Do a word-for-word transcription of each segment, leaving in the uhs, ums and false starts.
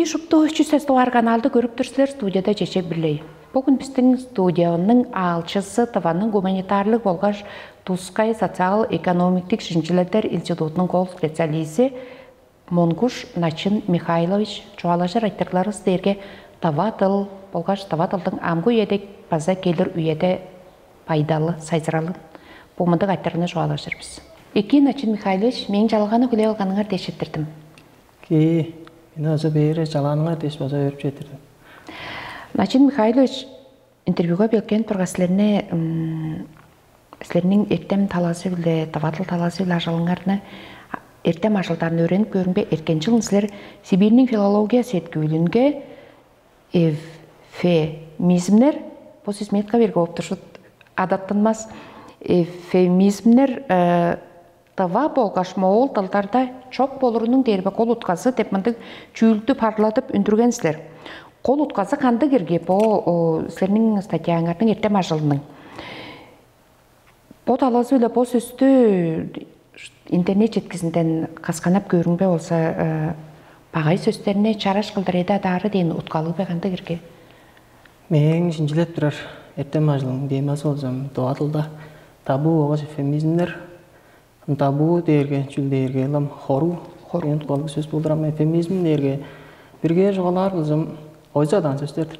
Шупту чүс сес дугаар каналды көрүп тур силер, студияда Чечек Бирлей. Бүгүн биздин студияның аалчысы Тываның гуманитарлык болгаш тускай социал-экономиктик шинчилелдер институтунуң кол специалисти Монгуш Начын Михайлович. Чугаалажыр айтырыгларывыс дээрге тыва тыл болгаш тыва тылдың амгы үеде база келир үеде байдалы, сайзыралы. Бо мындык айтырыгны чугаалажыр бис. Эки, Начын Михайлович, мээң чалганы хүлээп алганыңар дээш четтирдим. Кээ, мени база бээре чалааныңар дээш база өөрүп четтирдим. Начын Михайлович, интервьюга белкен турга силерни силерниң эртем талазы-биле, тыва тыл талазы-биле ажылыңарны, эртем ажылдарын өөренип көөрүңбе, эрткен чылын силер Сибирьниң филология сеткүүлүнге эвфемизмнер, бо сизметка берге болуп туржут, адаттынмас эвфемизмнер тыва болгаш моол дылдарда чок болурунуң дээрбе кол утказы деп мындыг чүүлдү парладып үндүрген силер. Кол утказы кандыг ирги бо силерниң статьяңарның эртем ажылының? Бо талазы-биле бо сөстү интернет четкизинден касканап көрүңбе болза, багай сөстерни чараш кылдыр эде адаары дээн уткалыг бе, кандыг ирги? Мээң шинчилеп турар эртем ажылының темасы болза, тыва дылда табуу болгаш эвфемизмнер. Табуу дээрге чүл дээрге ылам хоруу, хоруу уткалыг сөс болур. Ам эвфемизм дээрге бирге чугаалаар болза, ойза адаан сөстер-дир.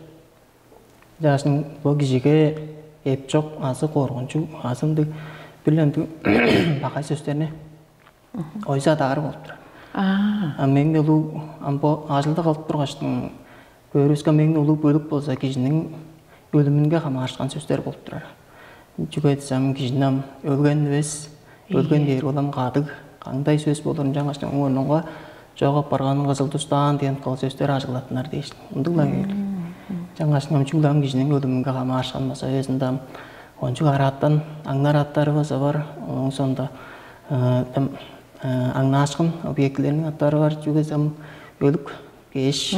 Чаашын бо кижиге эпчок азы коргунчуг азы ындыг бир ындыг багай сөстерни ойза адаары болуп турар. А мээң улуу ам бо ажылда кылып тургаштың, көөрүвүске, мээң улуу бөлүк болза кижиниң өлүмүнге хамаарышкан сөстер болуп турар. Чүге дээш ам кижини ам өлген эвес, өлген дээр улам кадыг, кандай сөс болурун чаңгаш оңорнуңга чок апарган, кызыл тустаан дээн кыл сөстер ажыглаттынар дээш. Ындыг-ла бээр. Чаңгаш ам чүгле ам кижиниң өлүмүнге хамаарышкан база безинде ам кончуг араатан аңнаар аттары база бар. Ооң соонда аңнаашкын объектилерниң аттары бар. Чүге дээш ам өлүк кеш,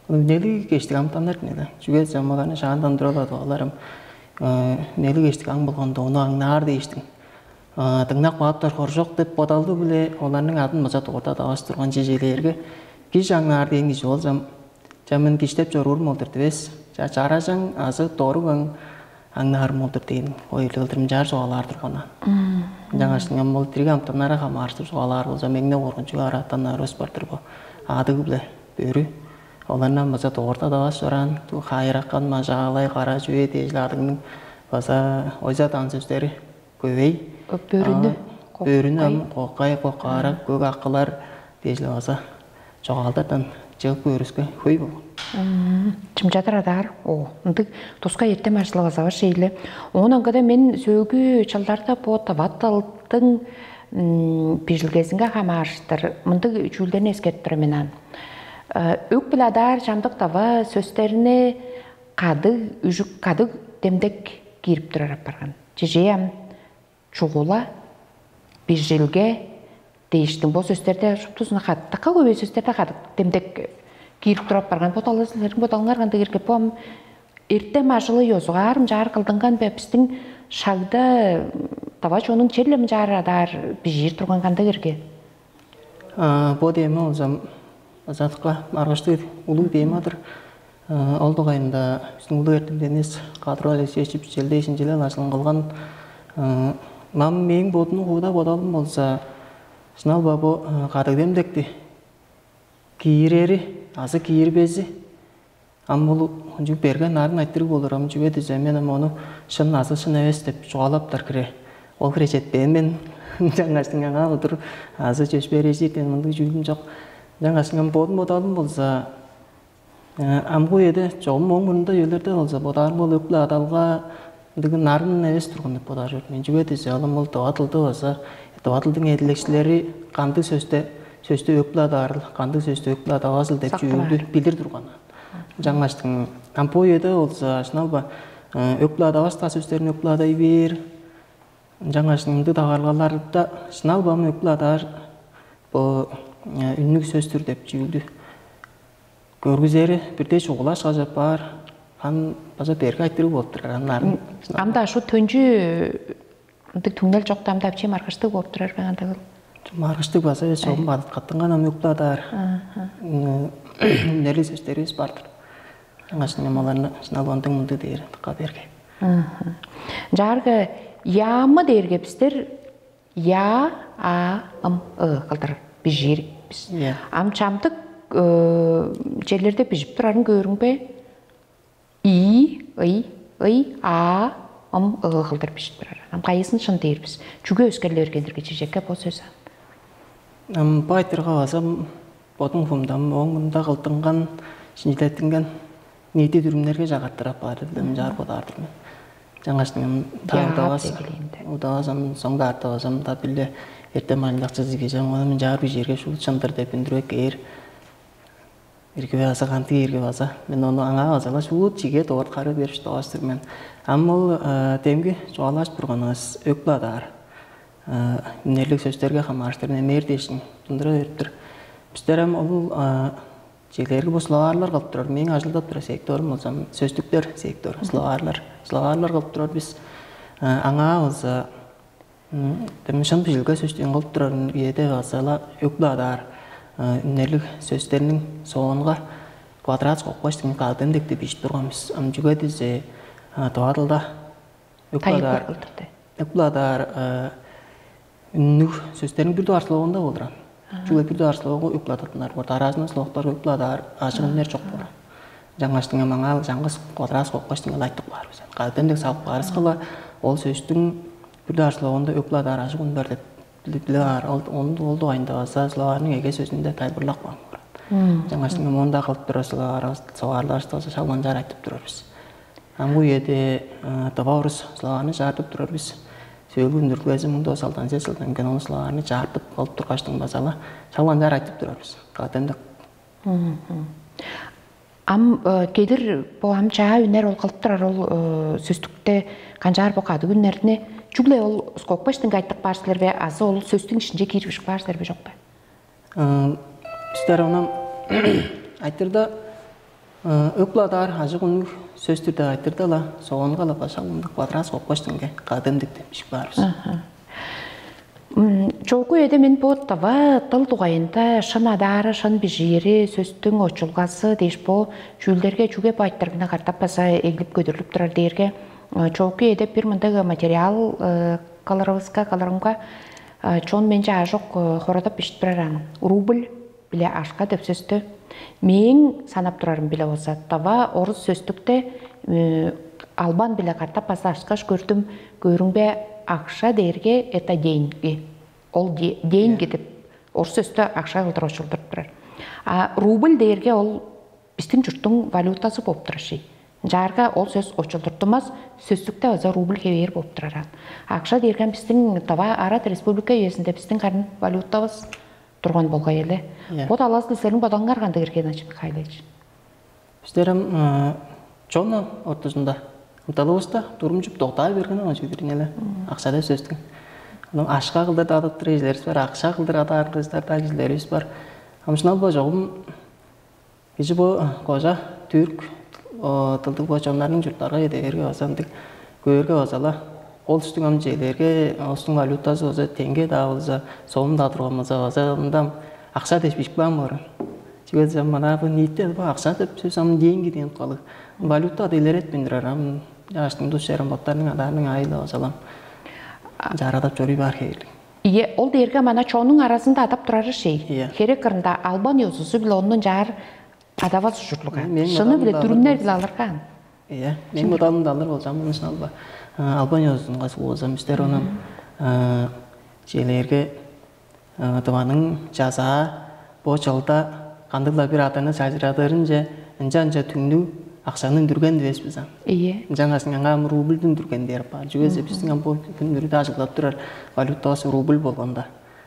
үнелиг кештиг амытаннар-дыр ийин. Чүге дээш ам оларны шаандан тура-ла тывалар ам үнелиг кештиг аң болганда ону аңнаар дээштиң. Дыңнап кааптар хоржок деп бодалды-биле оларның адын база дорта тавас турган чежээлээрге, кижи аңнаар дээн кижи болзам, чамын киштеп чоруурум ол-дур дивес. Чаражаң азы доруг аң аңнаарым ол-дур дээн ойулдалдырым чаар чугаалаар турган. Ынчангаш ам ол дириг амтаннарга хамаарыштыр чугаалаар болза, меңне коргунчуг араатаннарывыс бар-дыр бо. Адыг-биле бөрү. Оларны ам база дорта тавас чораан, хайыракан, мажаалай, кара чүве дээш-ле адыгның база ойза даан сөстери көвей. Бөрүнү, бөрүнү ам кокай, кокаарак, көк акылар дээш-ле база чогаалдардан чыгып көөрүвүске хөй болган. Чымчадыр адаар. О, ындыг тускай эртем ажылы база бар шейле. Оон аңгыда мен сөөлгү чылдарда бо тыватталдың бижилгезинге хамаарыштыр мындыг чүүлдерни эскерип тур мен аан. Өг биле адаар чамдык тыва сөстерни кадыг, үжүк кадыг демдек киирип турар апарган. Чижээ ам чугула, бижилге дээштиң бо сөстерде шуптузунда кадык, дыка көвей сөстерде кадык демдек киирип туруп барган. Бо талазы силерниң бодалыңар кандыг ирги? Бо ам эртем ажылы ёзугаар ынчаар кылдынган бе? Бистиң шагда тыва чонуң черле мынчаар адаар бижиир турган кандыг ирги? Бо тема болза азатка маргыштыг улуг темадыр. Ол дугайында биздин улуг эртемденивис Кадыр Алексеевич Челдей шинчилел ажылын кылган. Мам мээң бодумнуң хууда бодалым болза, шынал ба бу кадыгдемдекти киирери азы киирбези ам ол кончуг берге нарын айтырыг болур. Ам чүге дизе мен ам ону шын азы шын эвес деп чугаалаптар хире. Ол хире четпээн мен. Жаңгаштың аңаа удур азы чөпшээрежиирден мындыг чүүлүм чок. Жаңгаштың ам бодум бодалым болза, амгы үеде чогум мооң мурнунда үелерде болза бодаарым ол өг-бүле адалга ындыг нарын эвес турган деп бодаар чордум мен. Чүге дизе алым ол дыва дылды база дыва дылдың эдилекчилери кандыг сөстү сөстү өг-бүле адаарыл, кандыг сөстү өг-бүле адавазыл деп чүүлдү билир турган. Жаңаштың ам бо үеде болза шынал ба өг-бүле адавас та сөстерин өг-бүле адай бээр. Жаңаштың ындыг дагаргаларда шынал ба өг-бүле адаар бо үннүг сөстүр деп чүүлдү көргүзери бирде чугулаш кажап баар. Ан база берге айтырыг болуп турар аннарын. Ам-даа шу төнчү ындыг түңнел чок-даа, ам-даа апчи маргыштыг болуп турар бе андагыл? Маргыштыг база эвес чогум бадыткаттынган ам өкпе адаар. Нели сөстеривис бар-дыр. Аңаш немаларны шынал ондуң мынды дээр дыка берге. Жаарга яамы дээрге бистер я а ым ы кылдыр бижиир бис. Ам чамдык черлерде бижип турарын көөрүңбе? И, ый, ый, а, ым, ыы кылдыр бижип турар. Ам кайызын шын дээр бис? Чүге өскерли бергендирге чижекке бо сөз ам? Ам бо айтырга база бодуң хумдам, ооң мында кылдынган, шинчилеттинген ниити дүрүмнерге чагартырап баар деп мынчаар бодаар-дыр мен. Жаңаштың ам та удавас, удавас ам соңда артавас ам да биле эртем айлакчызы кижи ам ону мынчаар бижээрге шуут шындыр деп үндүрүп кээр. Ирги база кандыг ирги база мен ону аңаа база-ла шуут чиге дорт кары берип шыдавас-тыр мен. Ам ол демги чугаалааш турганыңыз өк-биле адаар үннерлиг сөстерге хамаарыштыр немээр дээшин тундура бериптир. Бистер ам ол чеглерге бо словарьлар кылып турар. Мээң ажылдап турар секторум болза сөстүктер сектору, словарьлар. Словарьлар кылып турар бис. Аңаа болза Демешан бижилге сөстүн кылып турар үеде база-ла өглү адаар үннерлиг сөстерниң соонга квадрат кокпаштың каадын декти бижип турганбыз. Ам чүге дизе тывадылда өглү адаар өглү адаар үннүг сөстерниң бир дугаар слогунда болуран. Чүге бир дугаар слогу өглү адатынар болду. Аразында слогтар өглү адаар ажык үннер чок болуран. Жаңаштың маңаа чаңгыс квадрат кокпаштың айтып каар бис. Каадын дек салып каарыскала ол сөстүң Бир-даа словарьда өг-ла адаар ажыг үн бар деп билип аар. Ол ону ол дугайында база словарьның эге сөзүнде тайылбырлап каан. Жаңаштың моонда кылып турар словарь словарьларывысты база шалган чаар айтып турар бис. Ам бу үеде дыва орус словарьны чаартып турар бис. Сөөлгү үндүрүлгези муң тоос алдан сес сылдан кең ол словарьны чаартып кылып тургаштың база-ла шалган чаар айтып турар бис. Каден деп Ам келир бо ам чаа үнер ол кылып турар ол сөстүкте канчаар бо кадыг үннерни чүгле ол скокпаштынга айтып каар силер бе азы ол сөстүң ишинче кирип ушуп каар силер бе жок бе? Бистер ону айтырда өкпладаар ажык үнүг сөстүрдө айтырда-ла соонга-ла башак мындык квадрат скокпаштынга кадем деп демишип каарбыз. Чогу эде мен бо тыва тыл дугайында шын адаары, шын бижиири, сөстүң очулгасы дээш бо чүүлдерге чүге бо айтырыгны катап база эглип көдүрлүп турар дээрге чогу эде бир мындыг материал кылырывыска кылырымга чон менче аажок хорадап бижип турар ан. Рубль биле ашка деп сөстү мээң санап турарым биле болза тыва орус сөстүкте албан биле катап база ашкаш көрдүм. Көрүңбе, акша дээрге это деньги. Ол деньги деп орус сөстү акша кылдыр очулдуруп турар. А рубль дээрге ол бистиң чурттуң валютасы болуп турар ший. Ынчаарга ол сөс очулдуртунмас, сөстүкте база рубль хевээр болуп турар. Акша дээрген бистиң тыва арат республика үезинде бистиң карын валютабыз турган болгай эле. Бо талазы силерниң бодооңар кандыг эрген Ачы Михайлович? Бистер ам чон ортузунда ынталывыста турумчуп доктаа берген аңа чүгүрүн эле акчада сөстүң. Ынам ашка кылдыр дадыптыр эжилерибиз бар, акча кылдыр адаар кыздар да кижилерибиз бар. Амшынал бо чогум кижи бо кожа түрк тылдыг бо чоннарның чурттарга эдеерге база ындыг көөрге база-ла ол үстүң ам чээлерге, улустуң валютазы болза теңге-даа болза, сом-даа турган болза база мында акча дээш бижип каан боор. Чүге дезем мына бу ниитте бу акча деп сөс ам деньги деген калыг. Валюта ада илеретпейн турар ам жаштың дус чарам боттарның адаанның айылы базалам. Жарадап чоруй баар хээрлик. Ийе, ол дээрге мана чонуң аразында адап турары шей. Херек кырында албан ёзузу биле онун жаар адавас ужурлуга. Шыны биле дүрүмнер биле алыргаан. Иә, мен бодалымда алыр болсам, мынышын алба. Албан ёзузунга болсам, үстер онун чээлерге дываның жазаа бо чылда кандыг-ла бир аданы чажырадырынче ынча-ынча түңнүг акчаны үндүрген дивес бис ам. Ийе. Ынчангаш аңаа ам рубльдү үндүрген дээр бар. Чүге десе биздин ам бу күн бүрүдө ажыглап турар валютабыз рубль болгонда.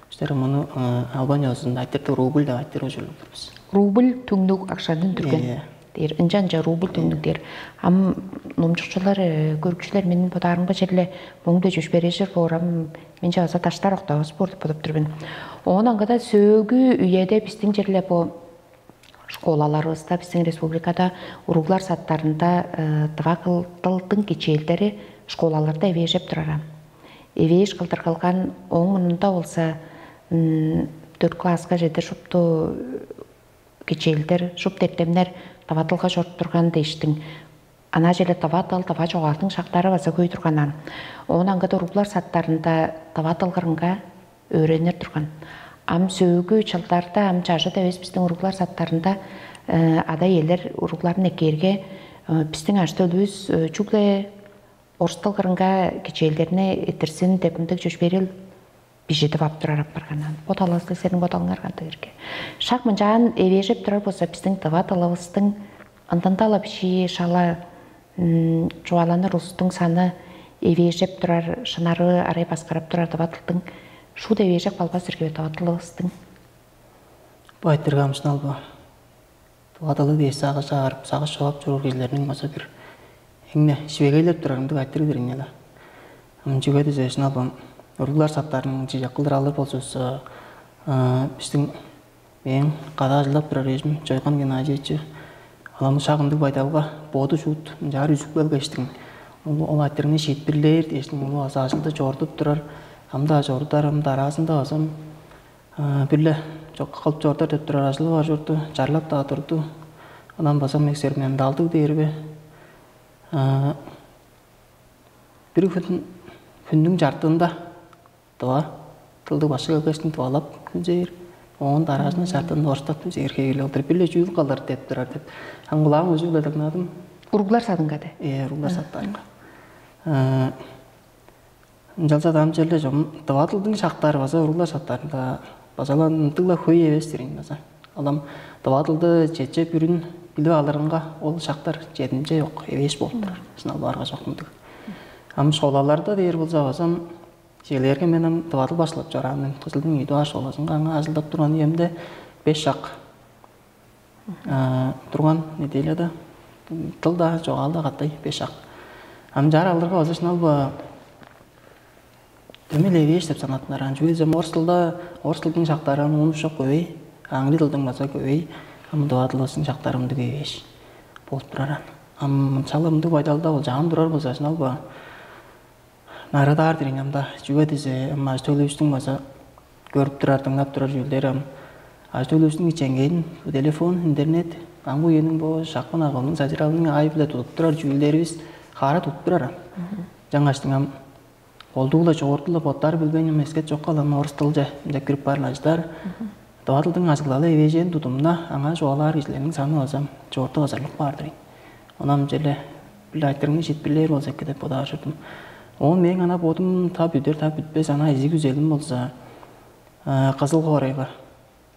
Биздер муну албан ёзунда айтырды рубль деп айтыр ужурлуг турбуз. Рубль түңнүг акчаны үндүрген. Ийе. Дээр ынча-ынча рубль түңнүг дээр. Ам номчукчулар, көрүкчүлер менин бодаарымга черле моңда чөпшээрежир боор ам менче база даштар октавас боор деп бодоп тур мен. Оон аңгыда сөөгү үеде биздин черле бо школаларыбызда, биздин республикада уруглар садтарында дыва кылдылдың кичээлдери школаларда эвээжеп турар ам. Эвээш кылдыр кылган ооң мурнунда болза дөрт класска чедир шупту кичээлдер, шупту эртемнер тыва дылга чоруп турган дээштиң. Ана чейле тыва дыл, тыва чогаалдың шактары база хөй турганнаан. Оон аңгыда уруглар саттарында тыва дыл кырынга өөренир турган. Ам сөөлгү чылдарда, ам чажыт эвес бистиң уруглар саттарында ада-иелер уругларын эккээрге, бистиң ажы-төлүвүс чүгле орус дыл кырынга кичээлдерни эрттирзин деп мындыг чөпшээрел бижидип ап турар апарганнар. Бо талазы силерниң бодалыңар кандыг эрге? Шак мынчаан эвээжеп турар болза, бистиң тыва дылывыстың ындында-ла бичии шала чугааланыр улустуң саны эвээжеп турар, шынары арай баскарап турар тыва дылдың шуут эвээжеп калбас эрге тыва дылывыстың? Бо айтыргамчын алба. Тывадылыг дээш сагыш аарып, сагыш човап чоруур кижилерниң база бир эңне шивегейлеп турарымдыг айтырыг бериңнела. Ам чүге дизээшин албам, уруглар саптарының чижек кылдыр алыр болзувусса, бистиң мээң када ажылдап турар эжим Чойган Геннадьевич, ол ам шак ындыг байдалга боду шуут ынчаар үзүп келгештиң, ол айтырыгны шиитпирлээр дээштиң улу база ажылды чорудуп турар, ам-даа чорудар, ам дараазында базам бир-ле чок кылып чордар деп турар ажылы бар чорду, чарлап-даа турду. Ынам база эксперименталдыг дээр бе? Бир хүн, хүннүң чартыында дыва тылдыг башкы келгештин дывалап күнзээр, оон дараажына чартыында орустап күнзээр хевирлиг олдур. Бир-ле чүүл кылыр деп турар деп. Ам кулаам өзү-биле дыңнадым. Уруглар садынга де? Э, уруглар садтарынга. Ынчалза-даа ам черле чогум дывадылдың шактары база уруглар шактарында база-ла ындыг-ла хөй эвес-тир ийин база. Ол ам дывадылды чече бүрүн билип алырынга ол шактар чедимче чок эвээш болуп турар. Шынап баарга чок ындыг. Ам школаларда дээр болза база ам чээлээрге мен ам дывадыл башлап чораан мен. Кызылдың ийи дугаар школазынга аңаа ажылдап турган үемде беш шак турган неделяда тыл-даа чогаал-даа катай беш шак. Ам чаар алырга база шынал ба дөмей-ле эвээш деп санаттынар. Ам чүге дезем орус тылда орус тылдың шактары ам уунушок көбей, аңгы тылдың база көбей, ам дывадылывыстың шактары ындыг эвээш болуп турар ан. Ам мынчалып ындыг байдалда ол чаан турар болза шынал ба нарыдаар-дыр ийин ам-даа. Чүге дизе ам ажы-төлүвүстүң база көрүп турар, дыңнап турар чүүлдери ам ажы-төлүвүстүң ичеңгээн бо телефон, интернет, ам бо үениң бо шапкын акылының сажыралының аайы-биле тудуп турар чүүлдеривис хаара тудуп турар ам. Ынчангаштың ам колдуу-ла чогурту-ла боттары билбейн ам эскет чок калган орус дылче мынча кирип баар-ла ажыдар. Дова дылдың ажыглалы эвээжээн тудумуна аңаа чугаалаар кижилерниң саны база чогурту базарлып баар-дыр ийин. Оон ам черле бир айтырыгны шиитпирлээр болза эки деп бодаар чордум. Оон мээң ана бодум та бүдер, та бүтпес ана изиг күзелим болза, Кызыл хоорайга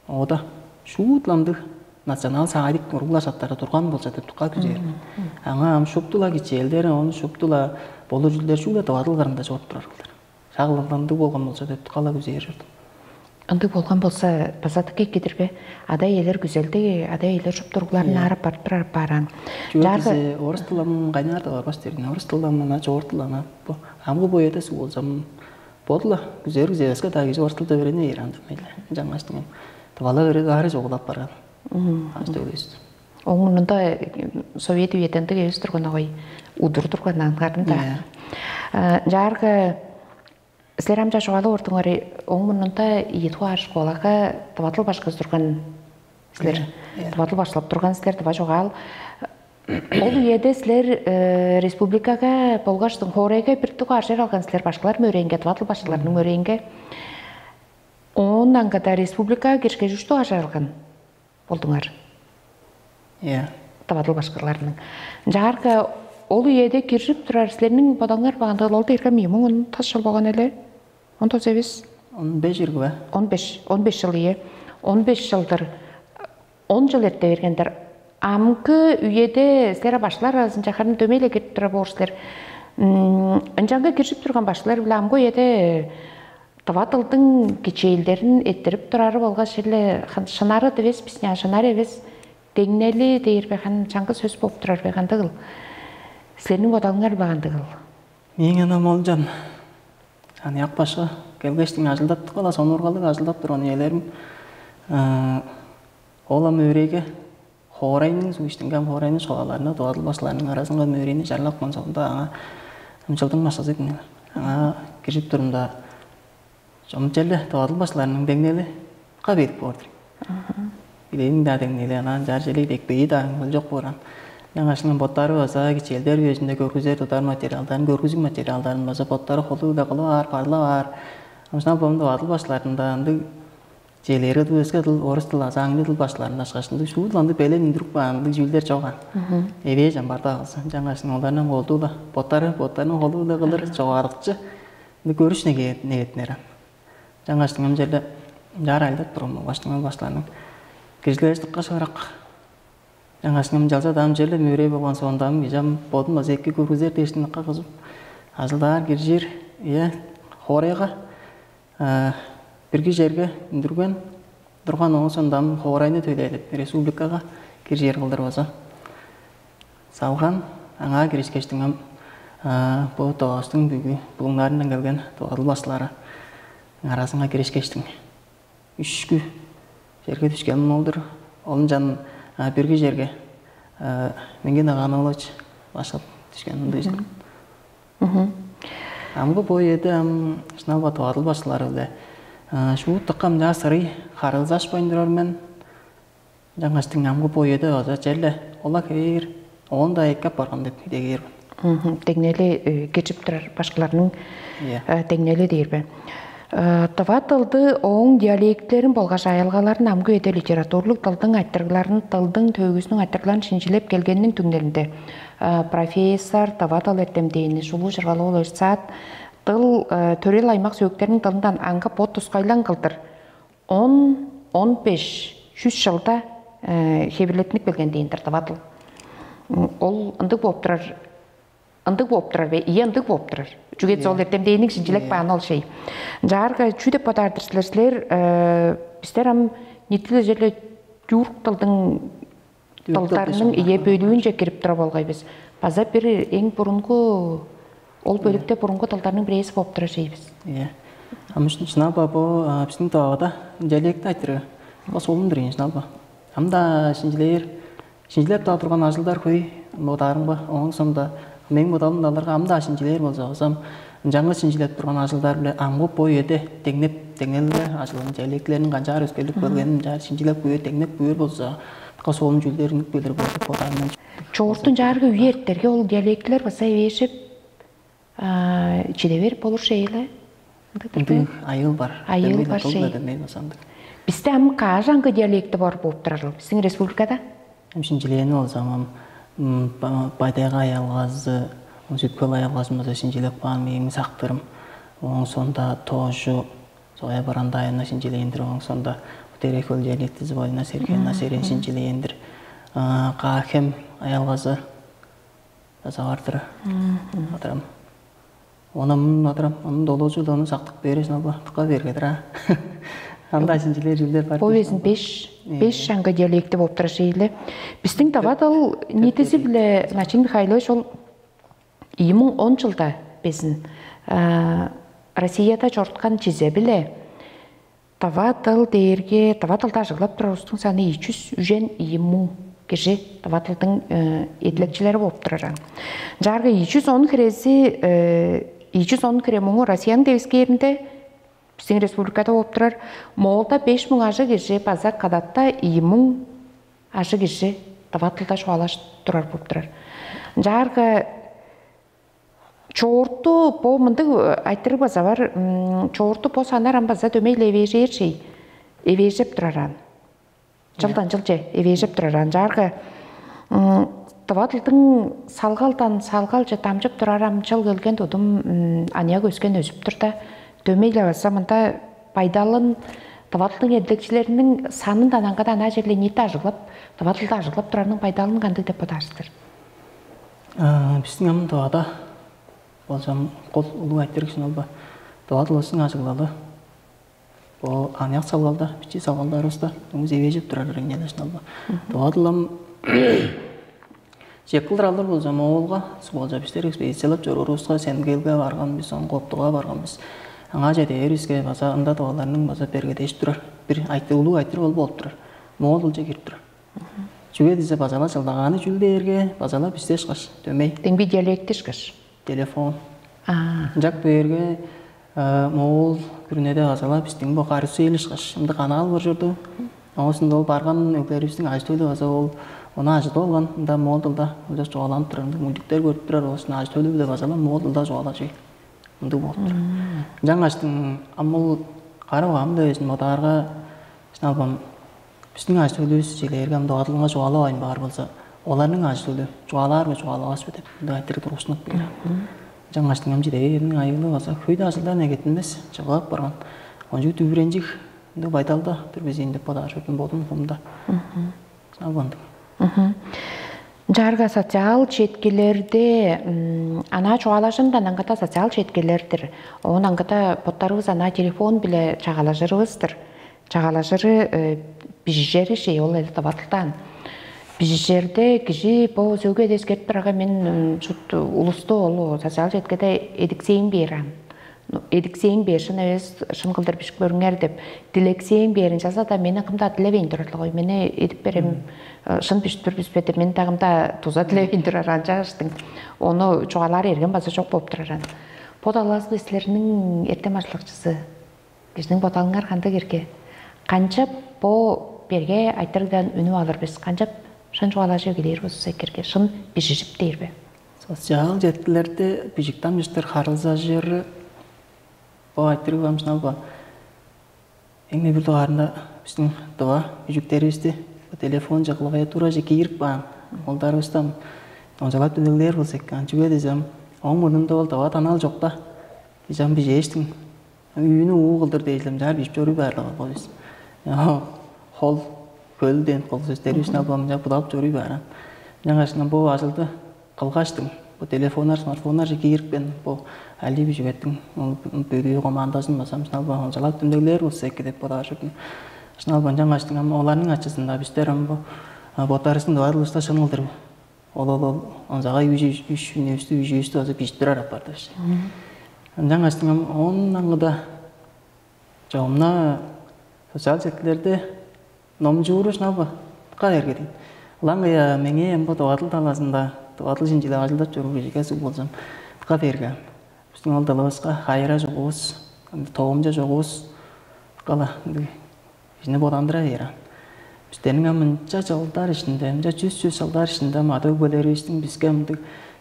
оода шуут-ла ындыг национал саадик уруглар саттары турган болза деп дукка күзээр. Аңаа ам шупту-ла кичээлдери, оон шупту-ла болур чүүлдер шуут-ла дывадыл кырында чоруп турар кылдыр. Шак ындыг болган болза деп дукка-ла күзээр чордум. Ындыг болган болза база дыка эки-дир бе? Ада-иелер күзелдиг, ада-иелер шупту уругларын аарап барып турар апааран. Чүге Чаарга дизе орус дылам кайнаар-даа барбас дирин. Орус дылам ана чогуртулана. Бу амгы боюда суг болзам боду-ла күзээр күзевеске-даа кижи орус дылда өөрене бээр ам дөмей-ле. Ынчангаштың ам тывала бере даары чогулап барган. Аш төлүс. Оң мурнунда совет үеде ындыг эвес турган огой удур турган аңгарын да. Чаарга силер ам чаа чугаалап ордуңар, оң мурнунда ийи дугаар школага дывадыл башкызы турган силер. Дывадыл башлап турган силер, дыва чугаал. Ол үеде силер республикага болгаш хоорайга бир дугаар чер алган силер, башкылар мөрейинге, дывадыл башкыларның мөрейинге. Оон аңгыда республикага киришкеш үш дугаар чер алган болдуңар. Иә. Дывадыл башкыларның. Ынчаарга ол үеде киржип турар силерниң бодооңар багандыгыл ол дээрге миңи муң он тас жыл болган эле. Он тос эвес. Он беш ирги бе? Он беш, он беш жыл, ийе. Он беш жылдыр, он жыл эрте бергендир. Амгы үеде силер башкылар аразынча харын дөмей-ле кирип тура боор силер. Ынчанга киржип турган башкылар биле амгы үеде дыва дылдың кичээлдерин эрттирип турары болгаш черле шынары дивес бис, шынары эвес деңнели дээр бе, ханы чаңгы сөс болуп турар бе, кандыгыл? Силерниң бодалыңар бе, кандыгыл? Мээң ынам ол чан аныяк башкы келгештиң ажылдап кала сонуургалыг ажылдап турган үелерим ол ам өөрээге хоорайның суу иштинге ам хоорайның школаларына дывадыл башкыларының аразынга мөрейни чарлапкан соонда аңаа ымчылдың башкызы дин аңаа киржип турумда Чомчеле тывадыл башларының деңнели кабедип боор-дур. Билээниң-даа деңнели, анаа чаар челей дег бейи-даа ыңгылчок бооран. Ынчангаштың боттары база кичээлдер үезинде көргүзер тудар материалдарын, көргүзүг материалдарын база боттары холу-биле кылып аар, парлап аар. Ынчан бомду адыл башларында ындыг челери дыл, өске дыл, орус дыл азы аңны дыл башларында ышкаш ындыг шуудуланды белен үндүрүп каан ындыг чүүлдер чоган. Эвээ чамбарда алза, ынчангаштың оларның олдугула боттары боттарының холу-биле кылыр чогаарыкчы ындыг көрүш негетинерен. Жаңаштыңым черле чаар айлап турган болгаштыңым баштааным. Кижилер дыкка шыырак. Жаңаштыңым чалза даам черле мөөрей болган соондаам кижам бодум база эки көргүзер дээштин дыкка кызып. Ажылдаар киржир, ийе, хоорайга бирги черге үндүрген турган оон соондаам хоорайны төлээлип, республикага киржир кылдыр база. Салган аңаа киришкештиңем бо доостуң бүгү булуңнаарындан келген дугадыл башлары аразынга киришкештиң. Үшкү черге түшкеним ол-дур. Ол ынчан бирги черге Меңген Агаанович башкып түшкен ындыг чыл. Амгы бо үеде ам шынап-ла дугадыл башлары-биле шуут дыкка мынчаар сырый харылзашпайн турар мен. Жаңаштың амгы бо үеде база черле ола хевээр оон-даа эки апарган деп идегээр мен. Деңнели киржип турар башкыларның деңнели дээр бе? Тыва дылды, ооң диалектилерин болгаш айылгаларын амгы үеде литературлуг дылдың айтырыгларын, дылдың төөгүзүнүң айтырыгларын шинчилеп келгениниң түңнелинде профессор, тыва дыл эртемдээни Шулуу Чыргалыг-оолович Саат дыл төрел аймак сөөктериниң дылындан аңгы бот тускайлаң кылдыр он, он беш, чүс чылда хевирлеттинип келген дээн-дир тыва дыл. Ол ындыг болуп турар. Ындыг болуп турар бе? Ийе, ындыг болуп турар. Чүге дизе ол эртемдээниң шинчилеп кааны ол шей. Ынчаарга чүү деп бодаар-дыр силер? Силер бистер ам ниитилежерле тюрк дылдың дылдарның ийе бөлүүнче кирип тура болгай бис. База бир эң бурунгу ол бөлүкте бурунгу дылдарның бирээзи болуп турар шей бис. Ийе. Ам шынап бо биздин тавада диалект айтыры. Бо солун-дур ийин шынап. Ам-даа шинчилээр шинчилеп-даа турган ажылдар хөй бодаарымга, ооң соонда мээң бодалым даларга ам-даа шинчилээр болза, озам ынчангы шинчилеп турган ажылдар-биле амгы бо үеде деңнеп, деңнелге ажылын, диалектилерин канчаар өскерлип келгенин ынчаар шинчилеп көөр, деңнеп көөр болза, кыс оон чүүлдер үнүп келир болуп бодаарымдан. Чоортун чаарга үе эрттерге ол диалектилер база эвээшип чиде берип болур шейле. Ындыг айыл бар. Айыл бар шей. Демей базандык. Бисте ам каажаңгы диалекти бар болуп турарыл биздин республикада? Ам шинчилээни болза ам байдайга аялгазы, сүткүл аялгазын база шинчилеп каан мээң сактырым. Ооң соонда тоожу Зоя Барандаевна шинчилээндир, ооң соонда Терек хөл диалектизи Валина Сергеевна Серен шинчилээндир. Каахем аялгазы база бар-дыр. Адырам. Ону мын адырам, ону долуужу да ону сактык бережин алба, тыка бергедир а. Анда шинчилер жилдер бар. Бо безин беш беш шаңга диалекти болуп турар шейле. Биздин давадал нитизи биле Начин Михайлович ол ийи муң он жылда безин Россияда чорткан чизе биле Тава дыл дээрге, тава дылда ажыглап турар улустуң саны ийи чүс үжен ийи муң кижи тава дылдың эдилекчилери болуп турар. Ынчаарга ийи чүс он хирези, ийи чүс он хире муңу Россияның девискээринде, биздин республикада болуп турар. Моолда беш муң ажыг кижи база кадатта ийи муң ажыг кижи тава дылда чугаалаш турар болуп турар. Ынчаарга чоорту бо мындыг айтырыг база бар. Чоорту бо саннар ам база дөмей-ле эвээжээр чей, эвээжеп турар аан. Чылдан чылче эвээжеп турар аан. Чаарга тыва дылдың салгалдан салгалче дамчып турар ам чыл келген тудум аныяк өскен өзүп тур да. Дөмей-ле база мында байдалын тыва дылдың эдилекчилериниң санындан аңгада анаа черле ниити ажыглап, тыва дылда ажыглап турарының байдалын кандыг деп бодаар силер? Биздиң ам Тывада болзам кол улуг айтырыг шын ол ба? Тыва дылыбыстың ажыглалы бо аныяк салгалда, бичии салгалдарыбызда өңүс эвээжип турар үреңнелер шын ол ба? Тыва дылым чек кылдыр алыр болзам, оолга суг болза бистер экспедициялап чоруурувуска Сенгелге барган бис, оон Коптуга барган бис. Аңаа чеде бээрибиске база ында тываларның база бергедеш турар бир айтыр улуг айтыр ол болуп турар. Моол дылче кирип турар. Чүге дизе базала чылдагааны чүл дээрге, базала бисте ышкаш, дөмей. Демги диалект ышкаш. Телефон. Аа. Ынчак бээрге Моол күрүнеде база-ла бистиң бо карусель ышкаш ындыг канаал бар чорду. Оозунда ол барган өглеривистиң ажы-төлү база ол ону ажыдып алган. Ында моол дылда ынча чугааланып турар, ындыг мультиктер көрүп турар, оозунда ажы-төлү-биле база-ла моол дылда чугаалажы. Ындыг болуп турар. Ынчангаштың ам ол кара угаам-даа безин бодаарга, шын албан бистиң ажы-төлүвүс чилээрге ам догадылынга чугаалавайн баар болза, оларның ажы-төлү чугаалаар бе, чугаалавас бе деп ындыг айтырыг тургустунуп кээр. Ынчангаштың ам чидегээриниң айыылы база хөйде ажылдан эгеттинмес чыглап барган. Кончуг дүвүренчиг ындыг байдалда тур безейн деп бодаар чордум бодум хумда. Албандым. Мгм. Чаарга социал четкилерде м, анаа чугаалажырындан аңгыда социал четкилердир. Оон аңгыда боттарывыс анаа телефон биле чагаалажырывыстыр. Чагаалажыры э, бижижери шей ол эле товатылдаан. Бижижерде кижи бо сөөгү эдескерип турарга мен м, шут улусту ол социал четкеде эдиксейн бээр аан. Ну, эдиксээң бээр шын эвес, шын кылдыр бижип көрүңер деп, дилексээң бээрин чаза-даа мени кым-даа дилевейн турарлыг ой. Мени эдип берем, э, шын бижип тур бис бе деп, мени дагымда дуза дилевейн турар ынчааштың. Ону чугаалаар эргем база чок болуп турар ан. Бо талаазында силерниң эртем ажылакчысы, кижиниң бодалыңар кандыг эрге? Канчап бо берге айтырыгдан үнүп алыр бис? Канчап шын чугаалажып эгелээр болзувусса эккерге, шын бижижип дээр бе? Социал четкилерде бижик дамчыштыр харылзажыры бо айтырыг амчыналба. Эң бир дугаарында биздин дыва үжүктерибизди телефон чыглыгая туураже киирип каан. Олдарыбыздан ончалап дүнеглээр болза экен. Чүге дезем, оң мурнунда ол дыва танал чокта. Бижам бижээштиң. Үүнү уу кылдыр дээжилем чаар бижип чорууй баарлыгы бо бис. Хол хөл дээн кол сөстерибиздин албамынча будалып чорууй бааран. Ынчангаш бо ажылды кылгаштың, бо телефоннар, смартфоннарже киирипкен бо алий бижигеттиң бөдүү командазын база шыналбан ончалап дүндөглээр болза эки деп бодаар чордум. Шыналбан ынчангаштың ам оларның ачызында бистер ам бо боттарыбыздың дывадылыбыста шын кылдыр ол ол ол онзагай үш үш үнүбүстү үжүүбүстү база бижип турар апарды бис. Ынчангаштың ам оон аңгыда чогумна социал сетилерде номчуур ышнал ба? Дыка берге дейн. Ылаңгыя меңээ ам бо дывадыл талазында дывадыл шинчилеп ажылдап чоруур кижиге суг болзам, дыка берге. Бистиң ол дылывыска хайыра чугувус, тоомча чугувус дыкала ындыг кижини бодандыра бээр аан. Бистерниң ам мынча чылдар ишинде, мынча чүс чүс чылдар ишинде ам ада өгбелеривистиң биске мындыг